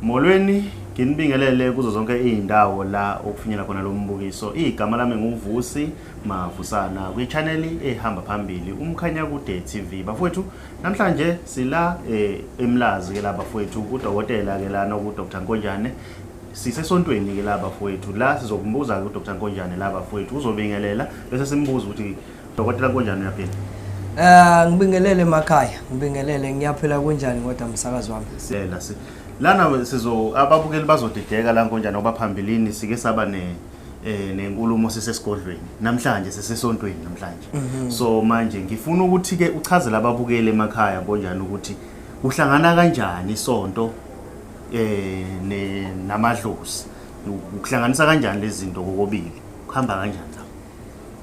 Molweni, nginibingelele kuzo zonke izindawo la okufinyela khona lo mbukiso. Igama lami nguVusi Mavusana kwi-channel ehamba phambili uMkhanyakude TV. Bafowethu, namhlanje sila eMlazi ke la bafowethu, kudokotela ke lana ku-Dr Nkonjane. Sisesontweni ke la bafowethu, la sizokumbuza ke uDr Nkonjane la bafowethu, uzobingelela bese simbuza ukuthi Dokotela Nkonjane uyaphila? Ngibingelele emakhaya, ngibingelele, ngiyaphila. Kunjani kodwa, msakazi wami? Siyela si lana sizo ababukeli bazodideka la Nkonjane, ngoba phambilini sike saba ne nenkulumo sisesigodlweni, namhlanje sisesontweni namhlanje. So manje ngifuna ukuthi ke uchazele ababukeli emakhaya, Nkonjane, ukuthi kuhlangana kanjani isonto ne namadlozi, ukuhlanganisa kanjani lezi zinto kokobili, kuhamba kanjani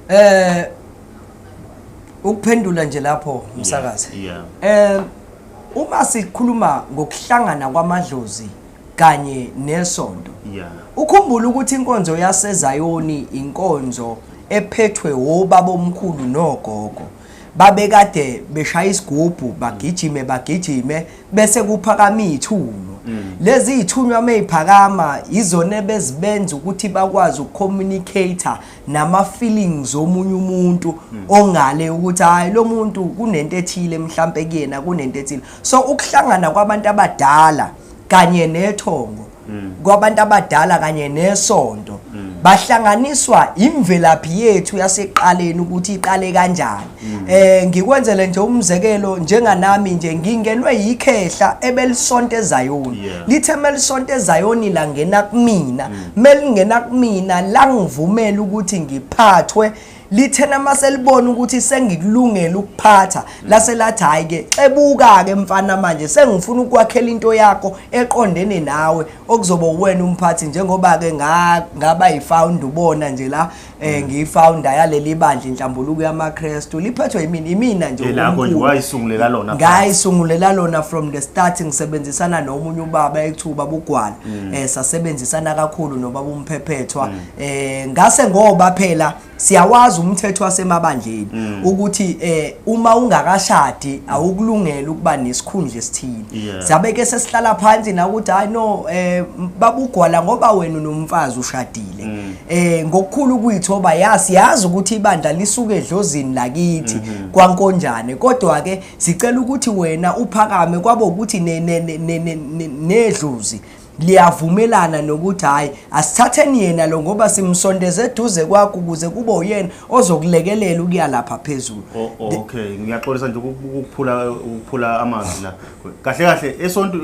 lapho? Ukuphendula nje lapho, msakazi. Yeah. Uma sikhuluma ngokuhlangana kwamadlozi kanye nesonto, ukhumbule ukuthi inkonzo yaseZayoni inkonzo ephethwe obaba omkhulu nogogo. Babekade beshaya isigubhu, bagijime bagijime, bese kuphakama izithunywa. Lezi zithunywa mayiphakama izona ebezibenza ukuthi bakwazi ukucommunicate nama feelings omunye umuntu ongale, ukuthi hayi, lo muntu kunento ethile mhlambe kuyena, kunento ethile. So ukuhlangana kwabantu abadala kanye nethongo, kwabantu abadala kanye nesonto, bahlanganiswa imvelaphi yethu yaseqaleni, ukuthi iqale kanjani. Ngikwenzele nje umzekelo, njenganami nje ngingenwe yikhehla ebelisonto eZayoni. Lithe melisonto eZayoni langena kumina, melingena kumina langivumela ukuthi ngiphathwe. Lithena maselibona ukuthi sengikulungela ukuphatha, lase lathi, "Hayi ke, xebuka ke mfana, manje sengifuna ukwakhela into yakho eqondene nawe, okuzoba uwena umphathi." Njengoba ke ngaba yifounder, ubona nje la ngiyifounder yaleli bandla Inhlambuluko yamaKristu, liphethwe yimina, imina nje Elakho nje. Omkhulu. Wayisungulela lona. Ngayisungulela lona from the start, ngisebenzisana nomunye ubaba ekuthiwa ubugwala. Sasebenzisana kakhulu nobaba uMphephethwa. Ngase ngoba phela siyawazi umthetho wasemabandleni ukuthi uma ungakashadi awukulungela ukuba nesikhundla esithile. Sabe ke sesihlala phansi na ukuthi, "Hayi no, babugwala, ngoba wena unomfazi, ushadile." Ngokukhulu ukuyithoba, yasi yazi ukuthi ibandla lisuke edlozini lakithi kwaNkonjane, kodwa ke sicela ukuthi wena uphakame. Kwabo ukuthi nedlozi liyavumelana nokuthi hayi, asithatheni yena lo ngoba simsondeze eduze kwakho ukuze kube uyena ozokulekelela ukuya lapha phezulu. Oh, okay, ngiyaxolisa nje ukuphula amazwi la. Kahle kahle esonto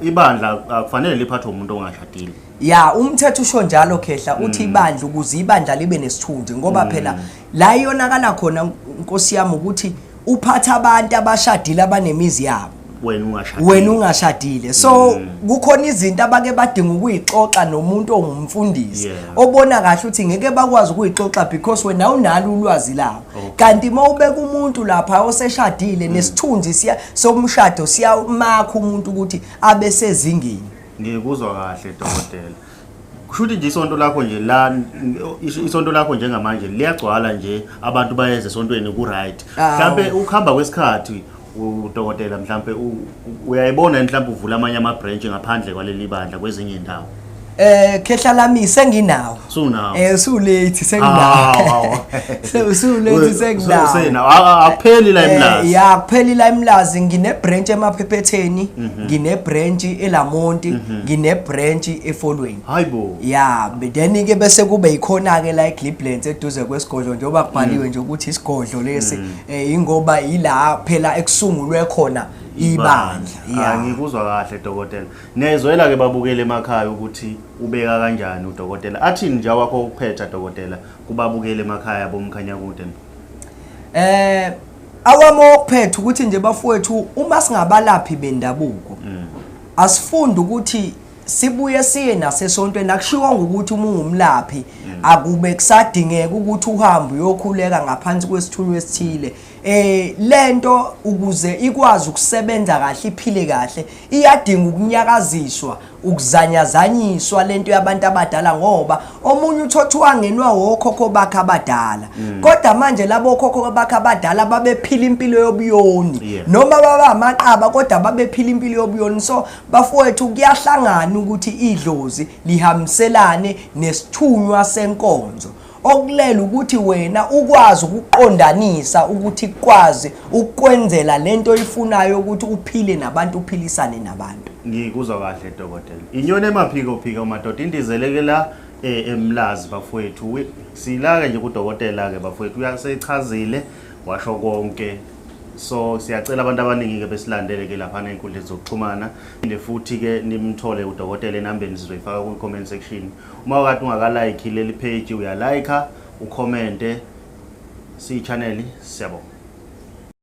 ibandla akufanele liphathwe umuntu ongashadile. Ya, umthetho usho njalo, khehla, uthi ibandla, ukuze ibandla libe nesithunzi, ngoba phela la iyonakala khona, nkosi yami, ukuthi uphatha abantu abashadile abanemizi yabo, wena ungashadile. Wena ungashadile. So kukhona izinto abake badinga ukuyixoxa nomuntu ongumfundisi, obona kahle ukuthi ngeke bakwazi ukuyixoxa because wena awunalo ulwazi labo. Kanti uma ubeka umuntu lapha oseshadile, nesithunzi siya somshado siyamakha umuntu ukuthi abe sezingeni. Ngikuzwa kahle, dokotela. Kusho ukuthi nje isonto lakho nje la, isonto lakho njengamanje liyagcwala nje, abantu bayeza esontweni, ku-right? Awu. Mhlampe ukuhamba kwesikhathi, udokotela, mhlampe uyayibona mhlampe uvula amanye ama-branch ngaphandle kwaleli bandla kwezinye iy'ndawo? Khehla lami, senginawo. Sunawo? Usulate, senginawo. Hawu. Usulate, senginawo. Usenawo. Akupheli la eMlazi. Ya, kupheli la eMlazi. Ngine branch eMaphephetheni, ngine branch eLamonti, ngine branch eFolweni. Hayibo. Ya, then ke bese kube yikhona ke la eGliblands eduze kwesigodlo, njengoba kubhaliwe nje ukuthi isigodlo lesi, ingoba ila phela ekusungulwe khona ibandla. Ah, Ya. ngikuzwa kahle, dokotela. Niyayizwela ke babukele emakhaya ukuthi ubeka kanjani udokotela. Athini nje awakho ukuphetha, dokotela, kubabukele emakhaya boMkhanyakude? Awami okuphetha ukuthi nje bafowethu, uma singabalaphi bendabuko, asifunde ukuthi sibuye siye nasesontweni. Akushiwo ukuthi uma ungumlaphi akube kusadingeka ukuthi uhambe uyokhuleka ngaphansi kwesithunywa esithile. Lento ukuze ikwazi ukusebenza kahle, iphile kahle, iyadinga ukunyakaziswa, ukuzanyazanyiswa lento yabantu abadala, ngoba omunye uthotha wangenwa wokhokho bakhe abadala. Kodwa manje labo khokho bakhe abadala babephila impilo yobuyoni, noma baba amaqaba kodwa babephila impilo yobuyoni. So bafowethu, kuyahlangana ukuthi idlozi lihambiselane nesithunywa senkonzo, okulela ukuthi wena ukwazi ukuqondanisa ukuthi kwazi ukwenzela lento oyifunayo ukuthi uphile nabantu, uphilisane nabantu. Ngikuzwa kahle dokotela. Inyoni emaphiko phiko madoda indizeleke la eMlazi bafowethu. Silake nje kudokotela ke bafowethu, uyasechazile washo konke. So siyacela abantu abaningi ke besilandele ke lapha ezinkundleni zokuxhumana. Phinde futhi ke nimthole udokotela enambeni, sizoyifaka ku comment section. Uma kade ungakalike leli page, uyalike, ucommente, si channel, siyabonga.